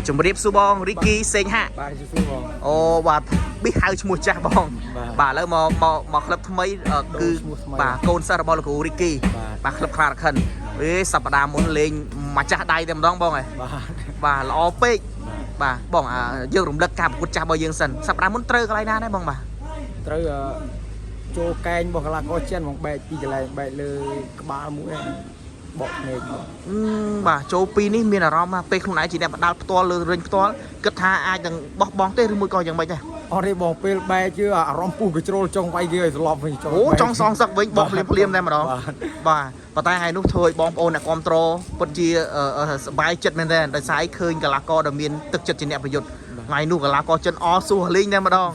ជំរាបសួរបងរីគីសេងហាក់ បាទជិះសួរបង អូបាទប៊ីហៅឈ្មោះចាស់បង បាទ បាទឥឡូវមកមកមកក្លឹបថ្មីគឺ ដូរឈ្មោះថ្មី បាទកូនសិស្សរបស់លោកគ្រូរីគី បាទ បាទក្លឹបខ្លារខិនអេសប្តាហ៍មុនលេងម្ចាស់ដៃតែម្ដងបងហ៎ បាទ បាទល្អពេកបាទបងអាយើងរំលឹកការប្រកួតចាស់របស់យើងសិនសប្តាហ៍មុនត្រូវកន្លែងណាដែរបងបាទ ត្រូវចូលកែងរបស់កីឡាករចិនបងបែកពីកន្លែងបែកលើក្បាលមួយហ្នឹងបកភ្នែកបង អឺបាទចូលពីរនេះមានអារម្មណ៍ថាពេលខ្លួនឯងជាអ្នកបដាល់ផ្ទាល់លើរិញផ្ទាល់គិតថាអាចនឹងបោះបង់ទេឬមួយក៏យ៉ាងម៉េចដែរ អត់ទេបងពេលបែកជឿអារម្មណ៍ពុះកជ្រុលចង់វាយគេឲ្យស្លប់វិញចង់ អូចង់សងសឹកវិញបោះភ្លាមភ្លាមៗតែម្ដង បាទ បាទប៉ុន្តែថ្ងៃនោះធ្វើឲ្យបងប្អូនអ្នកគាំទ្រពិតជាសប្បាយចិត្តមែនទែនដោយសារឯងឃើញកីឡាករដែលមានទឹកចិត្តជាអ្នកប្រយុទ្ធថ្ងៃនោះកីឡាករចិនអសួរលេងតែម្ដង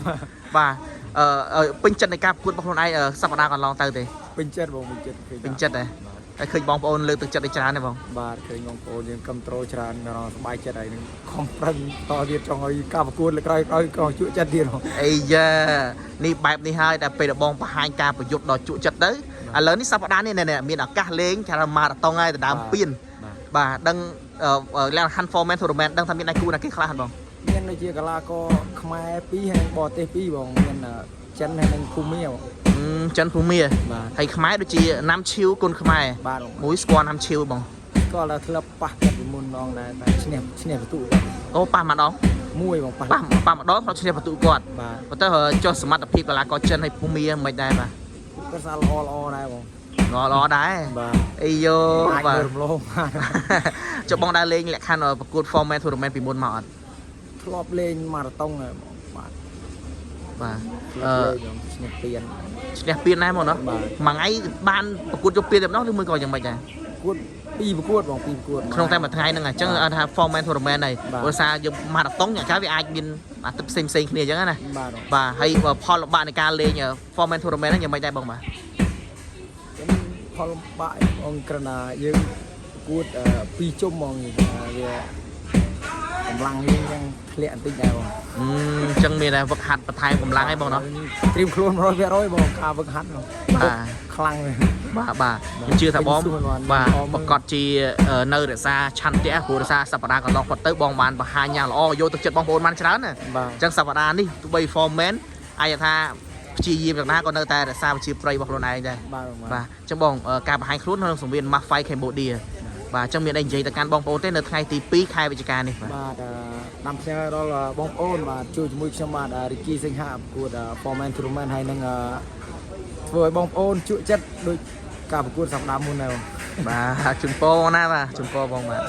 បាទអឺអឺពេញចិត្តនៃការប្រកួតរបស់ខ្លួនឯងសប្តាហ៍កន្លងទៅទេ ពេញចិត្តបងពេញចិត្តឃើញ ពេញចិត្តហ៎តែឃើញបងប្អូនលើកទឹកចិត្តឲ្យច្រើនទេបង បាទឃើញបងប្អូនយើងគ្រប់ត្រូលច្រើនដល់សប្បាយចិត្តហើយនឹងខំប្រឹងតទៀតចង់ឲ្យការប្រកួតលើក្រោយក្រោយក៏ជក់ចិត្តទៀតបង អីយ៉ានេះបែបនេះហើយដែលពេលដែលបងបង្ហាញការប្រយុទ្ធដ៏ជក់ចិត្តទៅឥឡូវនេះសប្តាហ៍នេះនេះមានឱកាសលេងគេថាម៉ារ៉ាតុងហើយដណ្ដើមពាន បាទ បាទដឹងលក្ខខណ្ឌ format tournament ដឹងថាមានដៃគូណាគេខ្លះអត់បង មានដូចជាកីឡាករខ្មែរពីរហើយនិងបរទេសពីរបងមានចិនហើយនិងភូមាបង អឺចិនភូមា បាទ ហើយខ្មែរដូចជាណាំឈីវគុនខ្មែរ បាទបង មួយស្គាល់ណាំឈីវបង ក៏ដល់ធ្លាប់ប៉ះគាត់ពីមុនម្ដងដែរតែឈ្នះឈ្នះបន្ទុកគាត់ អូប៉ះម្ដង មួយបងប៉ះ ប៉ះប៉ះម្ដងធ្លាប់ឈ្នះបន្ទុកគាត់ បាទ ប៉ុន្តែចុះសមត្ថភាពកីឡាករចិនហើយភូមាមិនដែរបាទ គាត់ស្អាតល្អល្អដែរបង ល្អល្អដែរ បាទ អីយោ អាច បាទ មើលរំលងបាន ចុះបងដែរលេងលក្ខខណ្ឌប្រកួត format tournament ពីមុនមកអត់ ធ្លាប់លេងម៉ារ៉ាតុងដែរបងបាទ បាទ ធ្លា អឺ ប់លេងបងឈ្នះពាន ឈ្នះពានដែរមកណោះ បាទ មួយថ្ងៃបានប្រកួតយកពានតែម្ដងឬមួយក៏យ៉ាងម៉េចដែរ ប្រកួតពីរប្រកួតបងពីរប្រកួត ក្នុងតែមួយថ្ងៃហ្នឹងអញ្ចឹងអត់ថា format tournament ហើយ បាទ ព្រោះសារយើងម៉ារ៉ាតុងយ៉ាងច្រើនវាអាចមានអាទិព្វផ្សេងផ្សេងៗគ្នាអញ្ចឹងណា បាទបង បាទហើយផលលំបាកនៃការលេង format tournament ហ្នឹងយ៉ាងម៉េចដែរបងបាទ ខ្ញុំផលលំបាកបងគ្រាន់តែយើងប្រកួតពីរជុំហ្មងវាកម្លាំងយើងយ៉ាងធ្លាក់បន្តិចដែរបង អឺអញ្ចឹងមានតែវឹកហាត់បន្ថែមកម្លាំងឯងបងណោះ ត្រៀមខ្លួន100%បងការវឹកហាត់បង បាទ ខ្លាំងเลย បាទបាទខ្ញុំជឿថាបង ពេញសួនបាន បាទ ល្អមើល ប្រកាសជានៅរក្សាឆន្ទៈព្រោះរក្សាសប្តាហ៍កន្លងផុតទៅបងបានបង្ហាញយ៉ាងល្អយកទឹកចិត្តបងប្អូនបានច្រើនណា បាទ អញ្ចឹងសប្តាហ៍នេះទោះបី format អាចថាព្យាយាមយ៉ាងណាក៏នៅតែរក្សាវិជាប្រិយរបស់ខ្លួនឯងដែរ បាទបង បាទអញ្ចឹងបងការបង្ហាញខ្លួននៅក្នុងសង្វៀន Maf Fight Cambodia បាទអញ្ចឹងមានអីនិយាយទៅកាន់បងប្អូនទេនៅថ្ងៃទី2ខែវិច្ឆិកានេះបាទ បាទដាំផ្ញើដល់បងប្អូនបាទជួយជាមួយខ្ញុំបាទរីគីសិង្ហៈប្រកួត Forman Tournament ហើយនឹងធ្វើឲ្យបងប្អូនជក់ចិត្តដូចការប្រកួតសប្តាហ៍មុនដែរបង បាទជូនពរណាបាទជូនពរបងបាទ